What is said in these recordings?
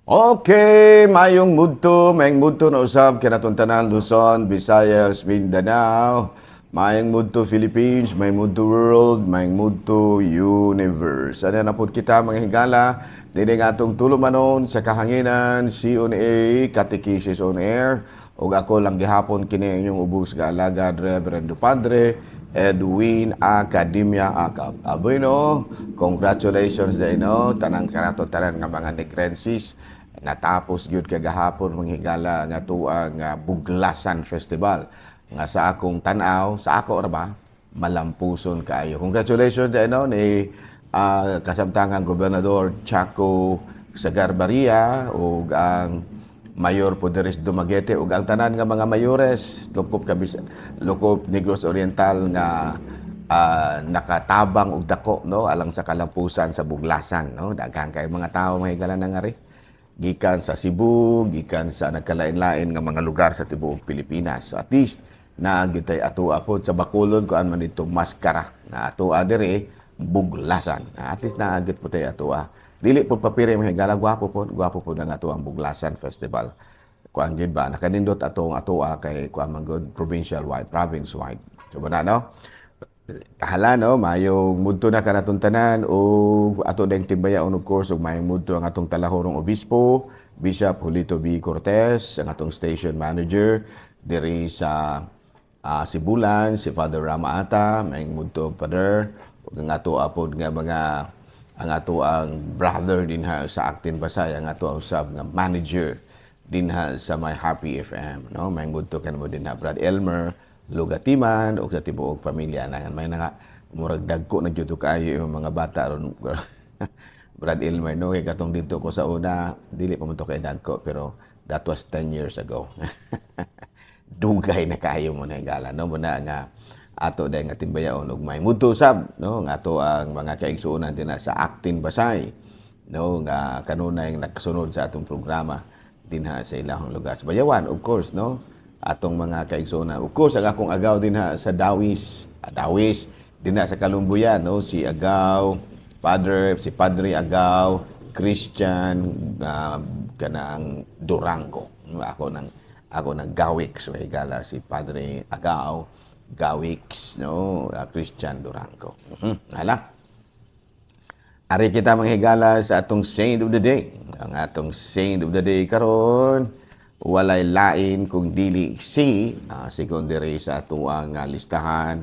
Okay, mayong mudto na usab kanaton tanan, Luzon, Visayas, Mindanao, mayong mudto Philippines, mayong mudto world, mayong mudto universe. Ano na pud kita, mga higala, dinhi nga atong tulumanon sa kahanginan, CONA, Catechesis on Air, ug ako lang gihapon kini inyong ubos nga alagad, Reverendo Padre Edwin Academia Acab. Aboy no, congratulations diay no, tanang kanato tanan nga mga Negrenses. Natapos gyud kagahapon, mga higala, nga tuang Buglasan Festival nga sa akong tan-aw, sa ako ra ba, malampuson kaayo. Congratulations diay no ni kasamtangang Gobernador Chaco Sagarbarria ug ang Mayor Poderes Dumaguete ug ang tanan nga mga mayores lukop kabis lukop Negros Oriental nga nakatabang og dako no alang sa kalampusan sa Buglasan no. Daghan kay mga tawo, mga higala, nangari gikan sa Cebu, gikan sa nagkalain-lain nga mga lugar sa tibuok Pilipinas. So at least naa gitay atoa pod sa Bacolod, kuan man dito, maskara nga atoa diri Buglasan. At least naa gyud po tay atoa. Dili po papiri, mga higala, gwapo po, gwapo po nga ato ang Buglasan Festival. Kuan gyud ba, nakanindot atong atoa kay kuan man gud, provincial wide, province wide. So ba na no? Kahala no, mayong mudto na kanatong tanan ug ato ding timbayaon, of course, ug mayong mudto ang atong talahorong obispo, Bishop Julito B. Cortez, ang atong station manager diri sa Sibulan, si Father Rama Ata, mayong mudto, Father, ug ang ato apod nga mga ang ato ang brother dinha sa Actin Basay, ang ato ang usab nga manager dinha sa My Happy FM, no? Mayong mudto kanimo dinha, Brad Elmer Lugatiman, ug sa tibuok pamilya nangan may nga murag dagko na jud kaayo yung mga bata ron, Brad Elmer, no? Kay katong dito ko sa una, dili pa man to kay dagko, pero that was 10 years ago. Dugay na kaayo mo na higala, no? Muna nga ato dahil nga timbayaon ug may mudto sab no nga ato ang mga kaigsuonan dinha sa Actin Basay no nga kanunay nagkasunod sa atong programa dinha sa ilahong lugar sa Bayawan, of course, no, atong mga kaigsuonan, of course, ang akong agaw dinha sa Dawis, Dawis dinha sa Kalumbuyan, no, si Agaw Padre, si Padre Agaw Christian kanang Durango. Ako nang Gawix, may higala, si Padre Agaw Gawix no, Christian Durango. Hala. Ari kita, mga higala, sa atong saint of the day. Ang atong saint of the day karon walay lain kung dili si sigon diri sa atuang listahan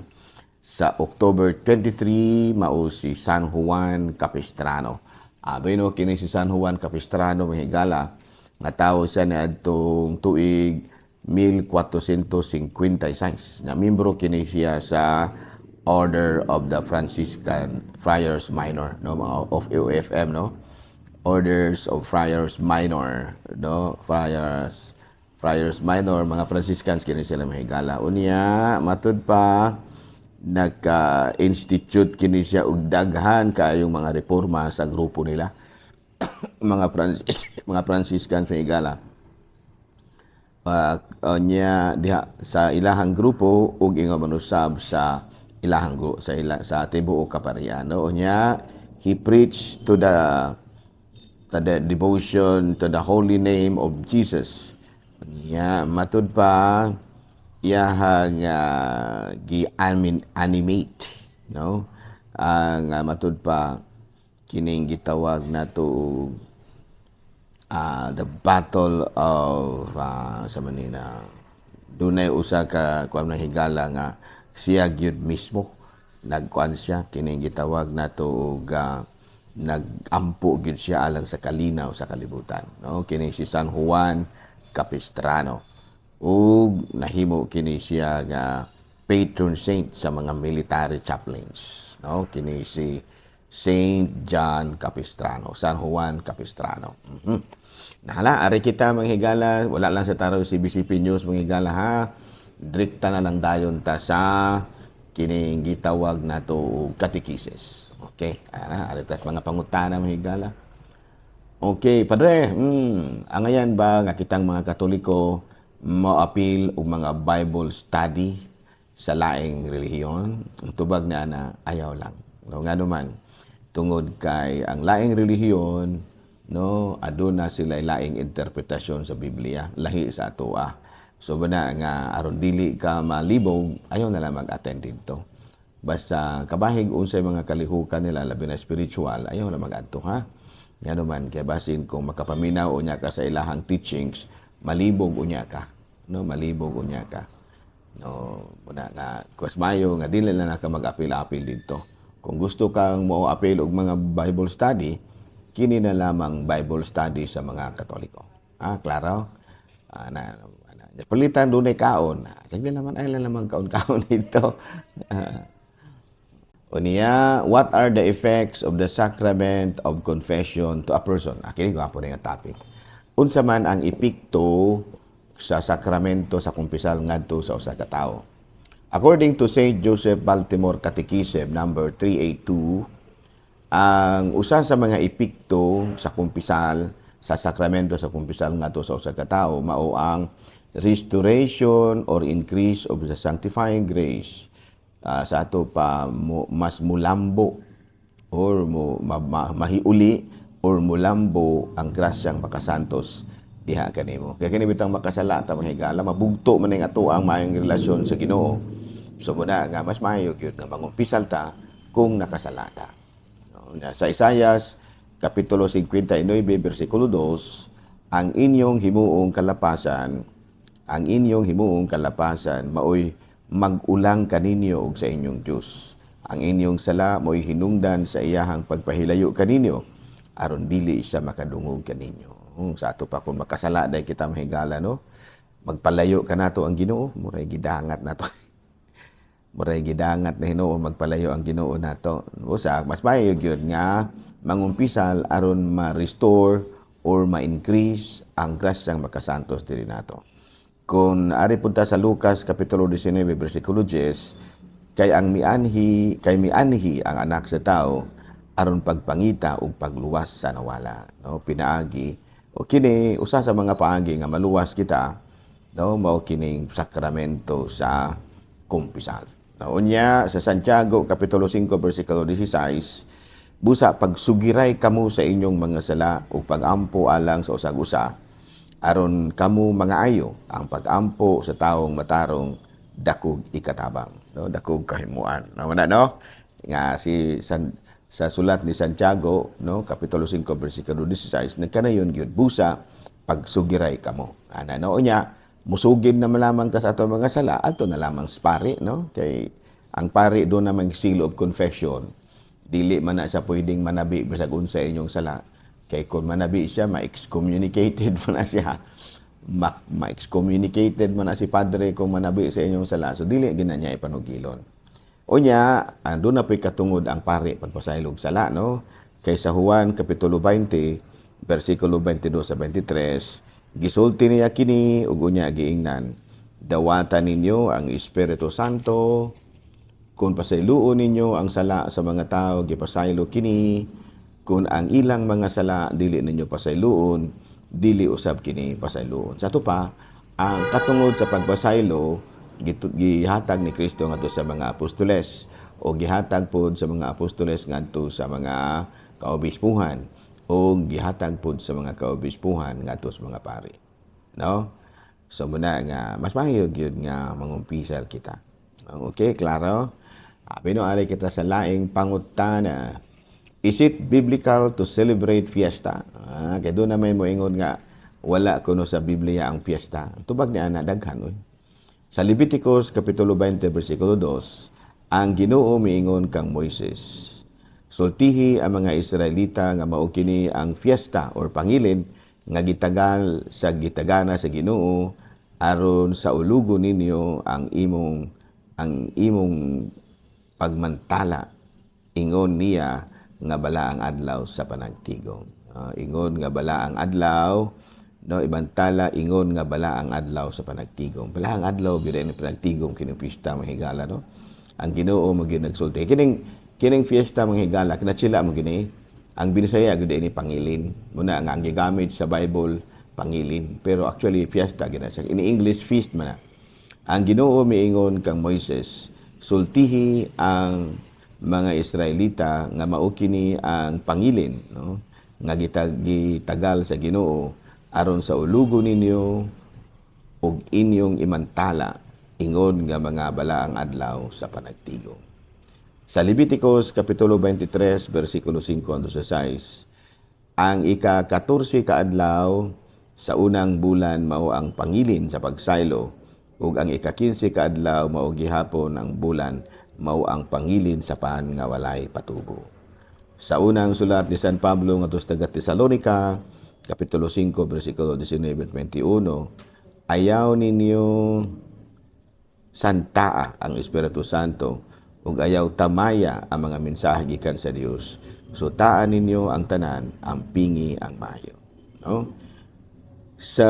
sa October 23, mao si San Juan Capistrano. Bueno, kini si San Juan Capistrano, mga higala, nga tawo siya niadtong tuig 1456. Na membro kini siya sa Order of the Franciscan Friars Minor, no, mga of OFM, no, Orders of Friars Minor, no, Friars Minor, mga Franciscans kini sila, mga higala. Unya matud pa nagka-institute kini siya og daghan kaayong mga reforma sa grupo nila, mga Franciscan sa higala. Unya diha sa ilahang grupo ug ingon man usab sa ilahang sa ila sa tibuok kaparian, no? Unya he preached to the devotion to the holy name of Jesus. Unya matud pa iyahang gi-animate no ang matud pa kining gitawag nato the Battle of sa Manila. Dunay usa ka kuan na, higala, nga siya gyud mismo nagkuan siya kining gitawag nato og nag-ampo gyud siya alang sa kalinaw sa kalibutan, no? Kini si San Juan Capistrano ug nahimo kini siya nga patron saint sa mga military chaplains, no? Kini si Saint John Capistrano, San Juan Capistrano. Nahala, ari kita, mga higala, wala lang sa taraw CBCP News, mga higala, ha. Direkta na lang dayon ta sa kining gitawag nato og catechesis. Okay, ara, ari ta sa mga pangutana, mga higala. Okay, Padre, angayan ba nga kitang mga Katoliko moapil og mga Bible study sa laing relihiyon? Ang tubag niya na ayaw lang. No, nga naman, tungod kay ang laing relihiyon no, aduna sila laing interpretasyon sa Biblia lahi sa atoa. So bana nga aron dili ka malibog, ayaw na lang mag-attend dito. Basta kabahig unsay mga kalihukan nila, labi na spiritual, ayaw na mag-adto, ha. Ngano man kay basin kung makapaminaw unya ka sa ilahang teachings, malibog unya ka, no, malibog unya ka, no. Muna nga mas mayo nga dili na ka mag-apil-apil dito. Kung gusto kang mo-apil og mga Bible study, kini na lamang Bible study sa mga Katoliko. Ah, klaro? Ah, na, na, palitan dunay kaon. Ah, sige naman, ay lang naman kaon-kaon dito. Ah. Unya, what are the effects of the sacrament of confession to a person? Ah, kini gwapo na yung topic. Unsa man ang epekto sa sakramento sa kumpisal ngadto sa usa ka tawo? According to St. Joseph Baltimore Catechism number 382, ang usa sa mga epekto sa kumpisal, sa sakramento sa kumpisal ngadto sa usa ka tawo mao ang restoration or increase of the sanctifying grace. Sa ato pa mo, mas mulambo or mo mahiuli or mulambo ang grasyang makasantos diha kanimo. Kaya kini bitang makasala ta, mga higala, mabugto man ning ato ang maayong relasyon sa Ginoo. So muna nga mas maayo gyud nga mangumpisal ta kung nakasala ta. No, sa Isayas kapitulo 59 bersikulo 2, "Ang inyong himuong kalapasan, ang inyong himuong kalapasan maoy mag-ulang kaninyo og sa inyong Dios. Ang inyong sala mo'y hinungdan sa iyahang pagpahilayo kaninyo aron dili siya makadungog kaninyo." Sa ato pa kung makasala dahil kita, mahigala, no, magpalayo kanato ang Ginoo, muray gidangat nato. Muray gidangat na Ginoo, magpalayo ang Ginoo nato. Usa, mas maayo gyud nga mangumpisal aron ma-restore or ma-increase ang grasyang makasantos diri nato. Kung ari punta sa Lucas kapitulo 19 bersikulo 10, kay mianhi ang Anak sa Tao aron pagpangita ug pagluwas sa nawala, no. Pinaagi o kini usa sa mga paagi nga maluwas kita, no, mao kining sakramento sa kumpisal. No, unya sa Santiago kapitulo 5 bersikulo 16, "Busa pagsugiray kamo sa inyong mga sala ug pagampo alang sa usag-usa aron kamo mangaayo. Ang pagampo sa taong matarong dakog ikatabang," no, dakog kahimuan. No, na, no, nga si San, sa sulat ni Santiago, no, kapitulo 5 bersikulo 16, nagkanayon gyud, "Busa pagsugiray kamo," ana, no. Unya musugid na lamang ta sa ato mga sala adto na lamang sa pari, no, kay ang pari do na may seal of confession. Dili man na siya pwedeng manabi bisag unsa inyong sala, kay kung manabi siya, ma-excommunicated man na siya. Ma-excommunicated man na si padre kung manabi sa inyong sala. So dili gina niya ipanugilon. Unya, doon na po'y katungod ang pari pagpasaylog sala, no? Kay sa Juan Kapitulo 20, versikulo 22 sa 23, "Gisulti niya kini ug unya giingnan, 'Dawata ninyo ang Espiritu Santo. Kung pasayloon ninyo ang sala sa mga tao, gipasaylo kini. Kung ang ilang mga sala dili ninyo pasayloon, dili usab kini pasayloon.'" Sa ato pa, ang katungod sa pagpasaylo gihatag ni Kristo ngadto sa mga apostoles o gihatag pod sa mga apostoles ngadto sa mga kaobispuhan o gihatag pod sa mga kaobispuhan ngadto sa mga pari. No? So muna nga mas maayo gyud nga mangumpisal kita. Okay, klaro? Abi no, ari kita sa laing pangutana. Is it biblical to celebrate fiesta? Ah, kay doon na may moingon nga wala kuno sa Biblia ang fiesta. Tubag ni ana daghan oy. Sa Leviticus kapitulo 20 bersikulo 2, ang Ginoo miingon kang Moises, "Sultihi ang mga Israelita nga mao kini ang fiesta or pangilin nga gitagal sa gitagana sa Ginoo aron saulugon ninyo ang imong pagmantala. Ingon niya nga balaang adlaw sa panagtigom." Ingon nga balaang adlaw, no, ibantala ingon nga balaang adlaw sa panagtigom. Balaang adlaw gyud ni panagtigom kining pista, mahigala, no. Ang Ginoo mo gyud nagsulti. Kining fiesta, mga higala, kinatsila mo gini. Ang Binisaya gyud ini pangilin. Muna nga ang gigamit sa Bible pangilin, pero actually fiesta gina siya. In English, feast man na. Ang Ginoo miingon kang Moises, "Sultihi ang mga Israelita nga mao kini ang pangilin," no, nga gitagal sa Ginoo aron sa ulugo ninyo ug inyong imantala ingon nga mga balaang adlaw sa panagtigong. Sa Leviticus Kapitulo 23 versikulo 5 hangtod sa 6, ang ika-14 ka adlaw sa unang bulan mao ang pangilin sa pagsaylo ug ang ika-15 ka adlaw mao gihapon ang bulan mao ang pangilin sa pan nga walay patubo. Sa unang sulat ni San Pablo ngadto sa taga Tesalonica, Kapitulo 5 versikulo 19 at 21, ayaw ninyo santaa ang Espiritu Santo ug ayaw tamaya ang mga mensahe gikan sa Dios. Sutaa ninyo ang tanan, ampingi ang maayo. No? Sa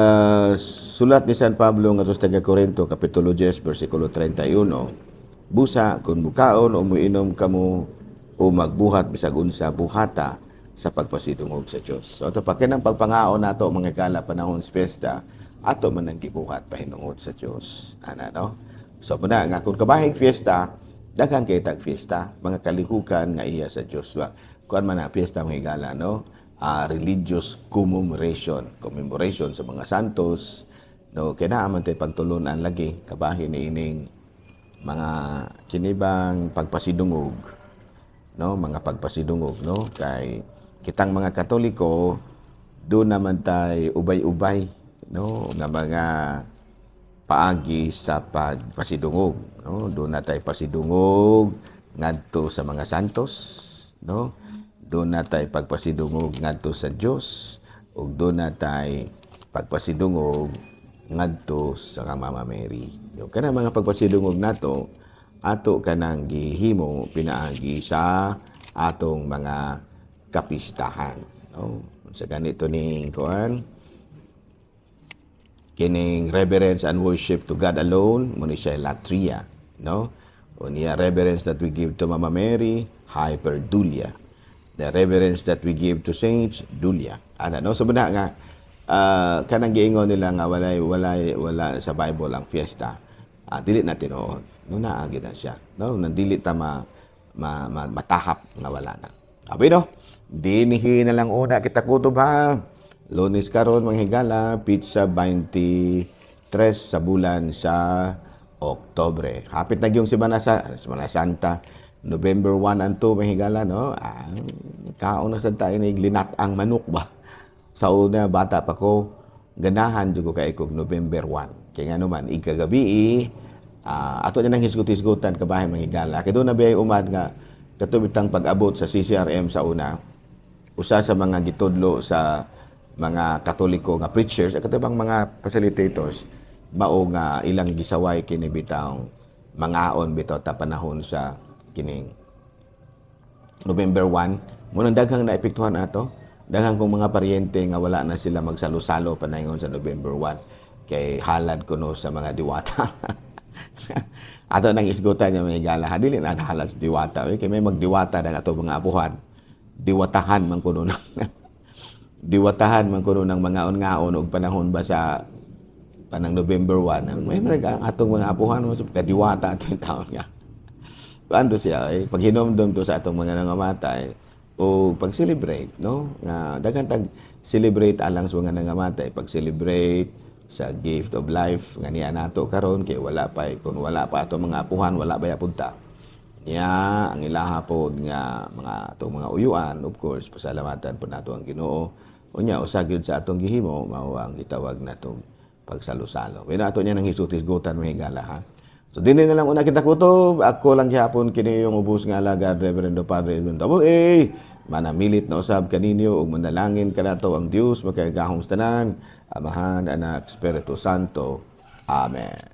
sulat ni San Pablo ngadto sa taga Corinto, Kapitulo 10 versikulo 31, busa kung mukaon o muinom kamo o magbuhat bisag unsa, buhata sa pagpasidungog sa Dios. So ato pa kinang pagpangaon nato, mga higala, panahon sa fiesta, ato man ang gibuhat pahinungod sa Dios. Ana, no? So muna nga kung kabahig fiesta, daghan kay tag fiesta, mga kalihukan nga iya sa Dios ba. Kuan man ang fiesta, mga higala, no? Religious commemoration, commemoration sa mga santos, no? Kay naa man tay pagtulunan lagi kabahin ni ining mga kinibang pagpasidungog, no, mga pagpasidungog, no, kay kitang mga Katoliko do naman tay ubay-ubay, no, nga mga paagi sa pagpasidungog, no. Do na tay pasidungog ngadto sa mga santos, no, do na tay pagpasidungog ngadto sa Dios ug do na tay pagpasidungog ngadto sa Mama Mary. Yo kana mga pagpasidungog nato, ato kanang gihimo pinaagi sa atong mga kapistahan, no. Sa ganito ning kuan, kining reverence and worship to God alone mo ni siya latria, no. Unya, reverence that we give to Mama Mary, hyperdulia. The reverence that we give to saints, dulia. Ana, no? So muna nga kanang giingon nila nga walay walay wala sa Bible ang fiesta, dili na tinuod, no, naa gyud na siya, no, nandili ta ma matahap nga wala na. Abi, no, dinhi na lang una kita kutob ha. Lunes karon, mga higala, petsa 23 sa bulan sa Oktobre. Hapit na yung Semana Santa, November 1 and 2, mga higala, no? Kaon na sad tayo ni linat ang manok ba. Sa una, bata pa ko, ganahan jud ko kay kog November 1. Kaya nga naman, ikagabi, ato niya nang hisgot-hisgotan kabahin, mga higala. Kay doon na biyay umad nga, katubitang pag-abot sa CCRM sa una, usa sa mga gitudlo sa mga Katoliko nga preachers at katubang mga facilitators, mao nga ilang gisaway kini bitawng mangaon bitaw ta panahon sa kining November 1 mo. Nang daghang naepektuhan ato, daghang kong mga paryente nga wala na sila magsalo-salo panayon sa November 1 kay halad kuno sa mga diwata. Ato nang isgutan niya, mga higala, dili na halad sa diwata kay may magdiwata ng ato mga apuhan, diwatahan man kuno ng mga ngaon og panahon ba sa panang November 1. May mga ang atong mga apuhan mo kadiwata ato yung taon nga kuan siya eh, paghinomdom to sa atong mga nangamatay o pag-celebrate, no, nga daghan tag celebrate alang sa mga nangamatay, pag-celebrate sa gift of life nga niya nato karon, kay wala pa eh, kung wala pa atong mga apuhan, wala ba punta niya ang ilaha pod nga mga atong mga uyuan. Of course, pasalamatan po nato ang Ginoo. Unya, usa gyud sa atong gihimo mao ang gitawag natong pagsalo-salo. Pero ato niya nang hisgot-hisgotan, mga higala, ha. So dinhi na lang una kita kutob. Ako lang gihapon kini yung ubos nga alagad, Reverendo Padre Edwin Double A. Manamilit na usab kaninyo ug manalangin kanato ang Dios makagagahom sa tanan, Amahan, Anak, Espiritu Santo. Amen.